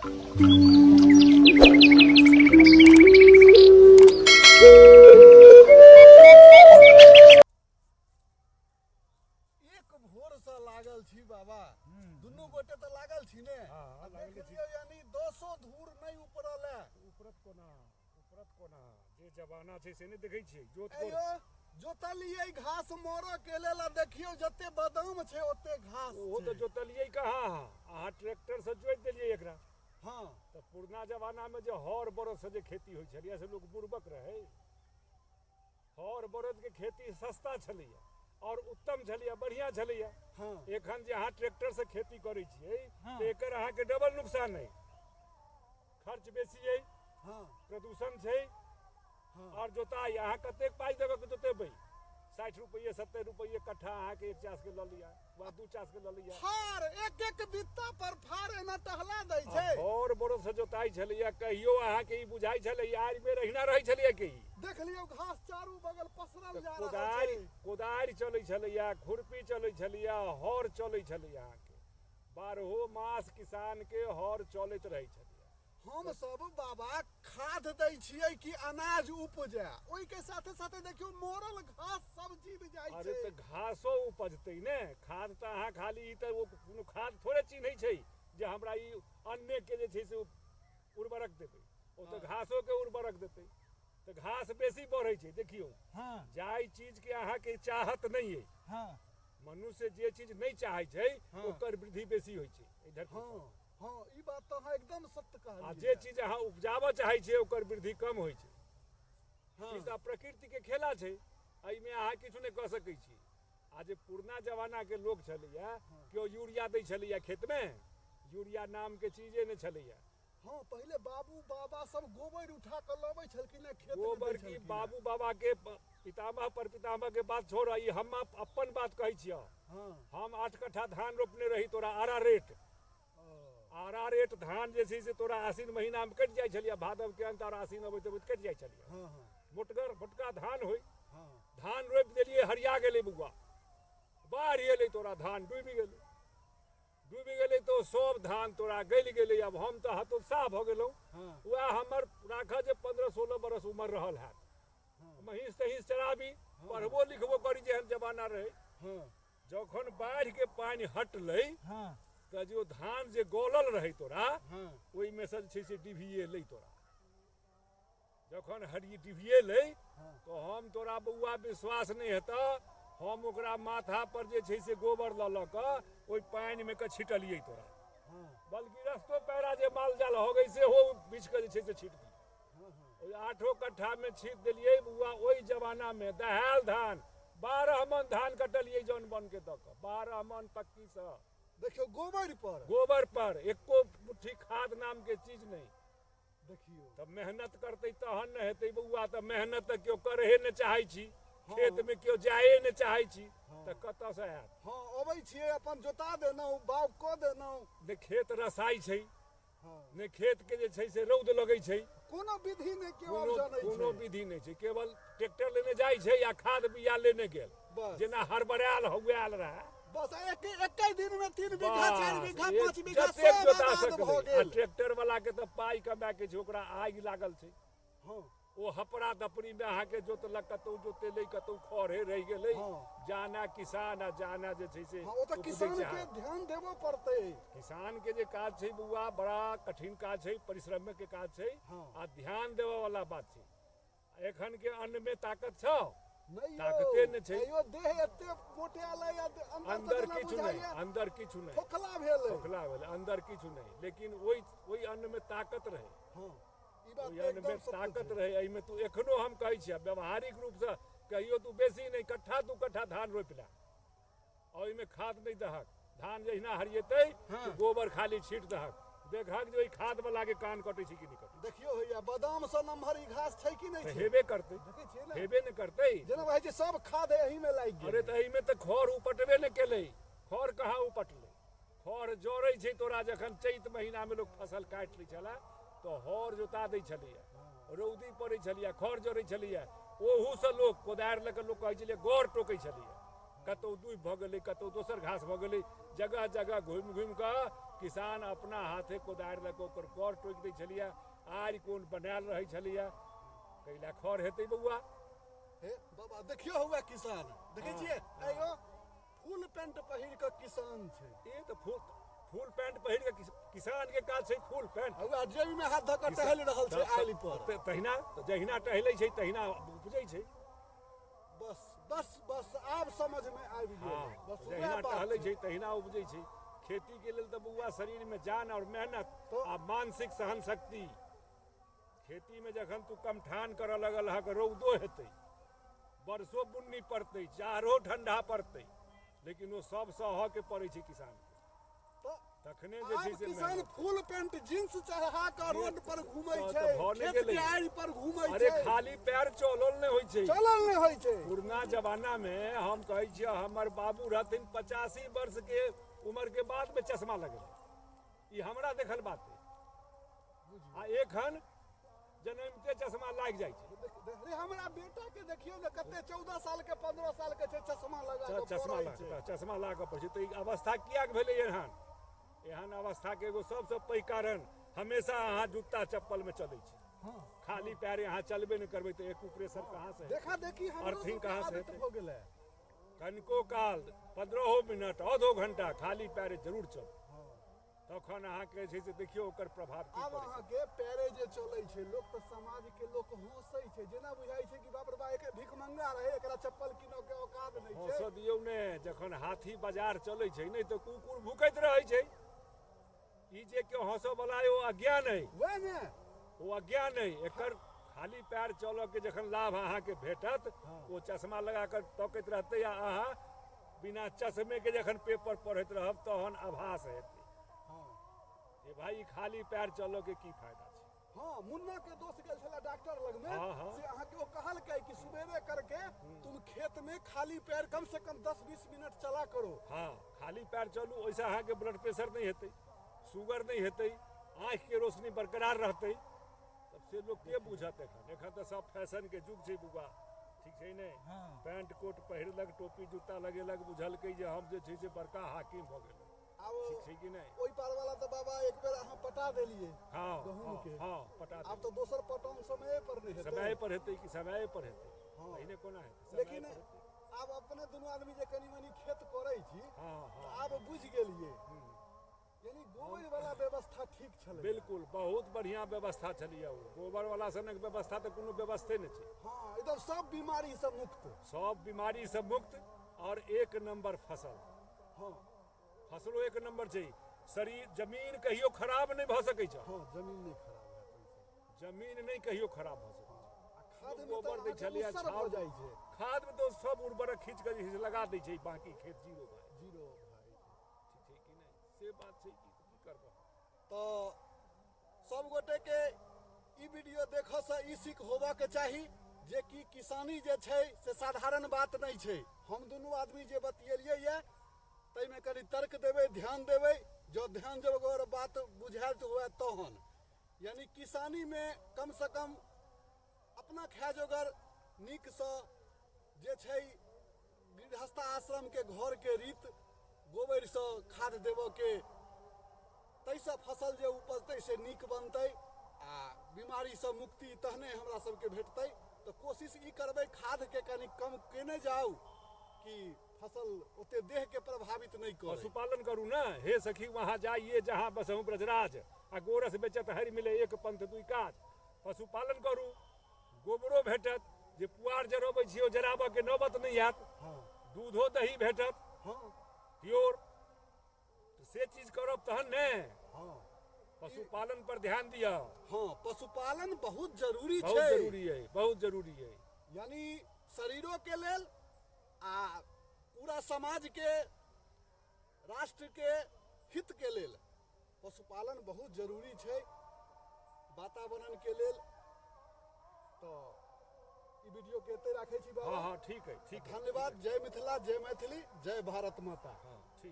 एक भोर से लागल छी बाबा दुनू गोटे तऽ लागल छी ने हाँ, आ लागले देख छी। लियौ यानी दसो धूर नहि उपरल है उपरत कोना उपरत कोना जे जमाना छै से नहि देखै छियै जोत ए यौ जोतलियै घास मरऽ के लेल आ देखियौ जते बादाम छै ओते घास ओहो छै तऽ जोतलियै कहाँ अहाँ अहाँ ट्रैक्टरसँ जोति देलियै एकरा हँ तऽ पुरना जमानामे जे हर बरदसँ जे खेती होइ छलैए से लोक बुड़बक रहै हर बरदके खेती सस्ता छलैए आओर उत्तम छलैए बढ़िआँ छलैए हँ एखन जे अहाँ ट्रैक्टरसँ खेती करै छियै हँ। तऽ एकर अहाँके डबल नुकसान अइ खर्च बेसी अइ हँ प्रदूषण छै हँ आओर जोताइ अहाँ कतेक पाइ देबऽ के जोतेबै 60 रुपैए 70 रुपैए कट्ठा अहाँके एक चास के लऽ लिअ वा दू चास के लऽ लिअ फार एक एक बित्ता पर फार एना टहला दै छै आओर बड़ो से जोताइ छलैया कहियो अहाँके ई बुझाइ छलै आरि मे रहिना रहै छलैया की देख लियौ घास चारू बगल पसरल जा रहल कोदारि छै कोदारि चलै छलैया खुरपी चलै छलैया हर चलै छलैया अहाँके बारहो मास किसान के हर चलैत रहै छलैया हम सब बाबा खाद दै छियै कि अनाज उपजै ओहिके साथे साथे देखियौ मरल घास सब जीव जाइ अरे छै तऽ घासो उपजतै ने खाद तऽ अहाँ खाली ई तऽ ओ कोनो खाद थोड़े चिन्है छै जे हमरा ई अन्नेके जे छै से उर्वरक देबै ओ तऽ घासोके उर्वरक देतै तऽ घास बेसी बढ़ै छै देखियौ हँ जाहि चीजके अहाँके चाहत नहि अइ हँ मनुष्य जे चीज नहि चाहै छै हँ। ओकर वृद्धि बेसी होइ छै एहि धरती हँ पर। हँ ई बात तऽ अहाँ एकदम सत्य कहलियै आ जे चीज अहाँ उपजाबऽ चाहै छियै ओकर वृद्धि कम होइ छै हँ ई तऽ प्रकृतिके खेला छै एहिमे अहाँ किछु नहि कऽ सकै छी आ जे पुरना जमानाके लोक छलैया केओ यूरिया दै छलैया खेतमे यूरिया नामके चीजे नहि छलैया हँ पहिले बाबू बाबा सब गोबर उठा कऽ लबै छलखिन हँ खेत गोबर की बाबू बाबा के पितामह पर पितामह के बात छोड़ ई हम अपन बात कहै छियह हँ हम 8 कट्ठा धान रोपने रही तोरा आरा रेट आरा रेट धान जे छै से तोरा आसिन महीनामे कटि जाइ छलियै भादवके अंत आओर आसिन अबैत अबैत कटि जाइ छलियै हँ हँ मोटगर मोटका धान होइ हँ धान रोपि देलियै हरिया गेलै बौआ बाढ़ि एलै तोरा धान डूबि गेलै डूबि गेलै तऽ सब धान तोरा गलि गेलै आब हम तऽ हतोत्साह भऽ गेलहुँ हँ वएह हमर राखऽ जे 15-16 बरस उमर रहल हैत हँ महींस तहींस चराबी पढ़बो लिखबो करी जेहन जमाना रहै हँ जखन बाढ़िके पानि हटलै हँ तऽ जे ओ धान जे गलल रहै तोरा हँ ओहिमे से जे छै से डिभिएलै तोरा जखन हरी डिभिएलै हँ तऽ हम तोरा बौआ विश्वास नहि हेतऽ हम ओकरा माथा पर जे छै से गोबर लऽ लऽ कऽ ओहि पानिमे के छिटलियै तोरा हँ बल्कि रस्तो पैरा जे माल जाल हो गई सेहो बीछ कऽ जे छै से छीट दियै हँ हँ ओहि 8 कट्ठामे छीट देलियै बौआ ओहि जमानामे दहायल धान 12 मन धान कटलियै जौन बनके दऽ कऽ 12 मन पक्कीसँ देखियौ गोबर पर गोबर पर एको मुट्ठी खाद नामके चीज नहि देखियौ तऽ मेहनत करतै तहन ने हेतै बौआ तऽ मेहनत तऽ केओ करहे नहि चाहै छी हँ। खेतमे केओ जाए नहि चाहै छी हँ। तऽ कतऽसँ आयत हँ अबै छियै अपन जोता देलहुँ बाउग कऽ देलहुँ नहि खेत रसाइ छै हँ नहि खेतके जे छै से रौद लगै छै कोनो विधि नहि केओ आब कोनो जनै कोनो छै विधि नहि छै केवल ट्रैक्टर लेने जाइ छै या खाद बीया लेने गेल बस जेना हड़बड़ायल हौआयल रहए बस एक एके दिन में 3 बीघा 4 बस, बीघा एक 5 बीघा जतेक सब जोता आबाद सकलै भऽ आ गेल ट्रैक्टर वाला के तऽ पाइ कमाए के छै ओकरा आगि लागल छै हँ ओ हपड़ा दपड़ी में अहाँके जोतलक कतौ जोतेलै कतौ खड़े रहि गेलै हँ। जाना किसान आ जाना जे छै से हँ ओ तऽ उपजै किसान छै के अहाँ। ध्यान देबो पड़तै किसान के जे काज छै बौआ बड़ा कठिन काज छै परिश्रम के काज छै हँ। आ ध्यान देबऽ वाला बात छै एखन के अन्न में ताकत छौ नहि यौ ताकते नहि छै। आइयो देह एते मोटायल अइ आ अंदर से अंदर जेना किछु नहि बुझाइया अंदर किछु नहि खोखला भेल अइ। खोखला भेलै अंदर किछु नहि लेकिन ओहि ओहि अन्न में ताकत रहै हँ ई बात ओहि तऽ अन्नमे एकदम सत्य ताकत छै रहै एहिमे तू एखनो हम कहै छियै व्यवहारिक रूपसँ कहियो तू बेसी नहि कट्ठा दू कट्ठा धान रोपि लए आ ओहिमे खाद नहि दहक धान जहिना हरियेतै हँ। तू गोबर खाली छीट दहक देखहक जे ओहि खाद वला के कान कटै छै कि नहि कटै देखियौ भैया बादाम सँ नमहर ई घास छै कि नहि तऽ छै हेबे करतै देखै छियै ने हेबे नहि करतै जेना भाई छै सब खाद एही में लागि गेल अरे तऽ एहिमे तऽ खर उपटबे नहि केलै खर कहाँ उपटलै खर जरै छै तोरा जखन चैत महीनामे लोक फसल काटि लै छलै तऽ हर जोता दै छलैया रौदी पड़ै छलैया खर जरै छलैया ओहूसँ लोक कोदारि लऽ कऽ लोक कहै छलैया गौर टोकै छलैया कतहु दूबि भऽ गेलै कतहु दोसर घास भऽ गेलै जगह जगह घुमि घुमि कऽ किसान अपना हाथे कोदारि लऽ कऽ ओकर कर टोकि दै छलैए, आड़ि कोन बनायल रहै छलैए। कैला खर हेतै बौआ? हे बाबा, देखियौ हुआ किसान, देखै छियै? आइयो फुल पैंट पहिर कऽ किसान छै। ई तऽ फुल फुल पैंट पहिर कऽ किसान के काज छै फुल पैंट। हुआ जेबी में हाथ धऽ कऽ टहलि रहल छै आइल पर। तहिना जहिना टहलै छै तहिना उपजै छै। बस बस बस, आब समझ में आबि गेल। बस जहिना टहलै छै तहिना उपजै छै। खेती के लेल तऽ बौआ शरीर में जान और मेहनत आ मानसिक सहन शक्ति। खेती में जखन तू कमठान करऽ लगल हक, रौदो हेतै, बरसो बुन्नी पड़तै, जाड़ो ठंडा पड़तै, लेकिन ओ सब सहऽ के पड़ै छै किसान के। तखने जे छै से किसान फुल पैंट जींस चढ़ा के रोड पर घूमै छै, खेत के आड़ि पर घूमै छै। अरे खाली पैर चलल नहि होइ छै, चलल नहि होइ छै। पुरना जमाना में हम कहै छियै, हमर बाबू रहथिन 85 वर्ष के उम्र के बाद में चश्मा लगलै, ई हमरा देखल बात है। आ एखन जनमिते चश्मा लागि जाइ छै। अरे हमरा बेटा के देखियौ ने, कते 14 साल के 15 साल के छै, चश्मा लगा के चश्मा लगा चश्मा लगा के पढ़ै छै। तऽ ई अवस्था किएक भेलै एहन? एहन अवस्था के एगो सबसँ पैघ कारण, हमेशा अहाँ जूता चप्पल में चलै छी, खाली पैरे अहाँ चलबे नहि करबै तऽ एक प्रेशर कहाँ से, देखा देखी अर्थिंग कहाँ से हेतै? हो गेलै। कनिको काल 15 मिनट आधो घंटा खाली पैरे जरूर चलू, तखन अहाँके जे छै से देखियौ ओकर प्रभाव की। आब अहाँके पैरे जे चलै छै लोक तऽ समाज के लोक हंसै छै, जेना बुझाइ छै कि बाप रे बाप, एक भिखमंगा रहै, एकरा चप्पल कीनऽ के औकात नहि छै। हंसऽ दियौ ने, जखन हाथी बाजार चलै छै नहि तऽ कुकुर भूकैत रहै छै। ई जे केओ हंसऽ वाला ओ अज्ञान अइ, वएह ने ओ अज्ञान अइ। एकर खाली पैर चलऽ के जखन लाभ अहाँके भेटत, ओ चश्मा लगा कऽ तकैत रहतै, आ अहाँ बिना चश्मे के जखन पेपर पढ़ैत रहब तहन आभास हेतै जे भाई खाली पैर चलऽ के की फायदा छै। हाँ, मुन्ना के दोस्त गेल छला डॉक्टर लग में, से अहाँ के ओ कहलकै कि सुबेरे करके तुम खेत में खाली पैर कम से कम 10-20 मिनट चला करो। हाँ, खाली पैर चलू, ओहिसँ अहाँके ब्लड प्रेशर नहि हेतै, शुगर नहि हेतै, आँखिके रोशनी बरकरार रहतै। तब से लोक के बुझत एखन? एखन तऽ सब फैशन के युग छै बुआ, ठीक छै ने? पैंट कोट पहिरलक, टोपी जूता लगेलक, बुझलकै जे हम जे छै से बड़का हाकिम भऽ गेलहुँ। ठीक छै कि नहि? ओहि पार वाला तऽ बाबा एक बेर अहाँ पटा देलियै। हाँ, गहूम के। हाँ, पटा। आब तऽ दोसर पटौन समय पर नहि हेतै। समय पर हेतै कि समय पर हेतै? पहिने कोना हेतै? लेकिन आब अपने दुनू आदमी जे कनी मनी खेत करै छी, आब बुझि गेलियै, यानी गोबर वाला व्यवस्था ठीक छलै। बिल्कुल, बहुत बढ़िया व्यवस्था छलैए ओ। गोबर वाला सनक व्यवस्था तऽ कोनो व्यवस्थे नहि छै। हाँ, एकदम सब बीमारी से मुक्त, सब बीमारी से मुक्त और एक नंबर फसल। हाँ, फसलो एक नंबर छै। शरीर जमीन कहियो खराब नहि भऽ सकै छै। हाँ, जमीन नहि खराब हैत, जमीन नहि कहियो खराब भऽ सकै छै। खाद में गोबर दै छलैए, भऽ जाइ छै। खाद में तऽ सब उर्वरक खींच कऽ जे लगा दै छै, बाकी खेत जीरो भऽ जीरो। ठीक छै कि नहि? से बात छै कि की करबह। तऽ सब गोटे के ई वीडियो देखऽसँ ई सीख होबऽके चाही जे कि किसानी जे छै से साधारण बात नहि छै। हम दुनू आदमी जे बतियेलियै यऽ ताहिमे कनि तर्क देबै, ध्यान देबै, जँ ध्यान जोगर बात बुझायल हुए तहन। यानी किसानीमे कमसँ कम अपना खाय जोगर नीकसँ जे छै गृहस्था आश्रमके घरके रीत गोबरसँ खाद देबऽके, ताहिसँ फसल जे उपजतै से नीक बनतै आ बीमारीसँ मुक्ति तहने हमरा सबके भेटतै। तऽ कोशिश ई करबै खादके कनि कम केने जाउ कि फसल ओते देहके प्रभावित नहि करे। पशुपालन करू ने। हे सखी वहाँ जाइए जहाँ बसहु ब्रजराज, आ गोरस बेचत हरि मिले एक पंथ दुइ काज। पशुपालन करू, गोबरो भेटत, जे पुआर जरबै छी ओ जराबऽके नौबत नहि आयत, दूधो दही भेटत प्योर। से चीज करब तहन ने। पशुपालन पर ध्यान दिअ। हाँ, पशुपालन बहुत जरूरी छै, बहुत जरूरी है, बहुत जरूरी है। यानी शरीरों के लेल आ पूरा समाज के, राष्ट्र के हित के लेल पशुपालन बहुत जरूरी छै, वातावरण के लेल। तो ई वीडियो के एते राखै छी बाबा। हाँ, ठीक है, ठीक। धन्यवाद। जय मिथिला, जय मैथिली, जय भारत माता। हाँ, ठीक।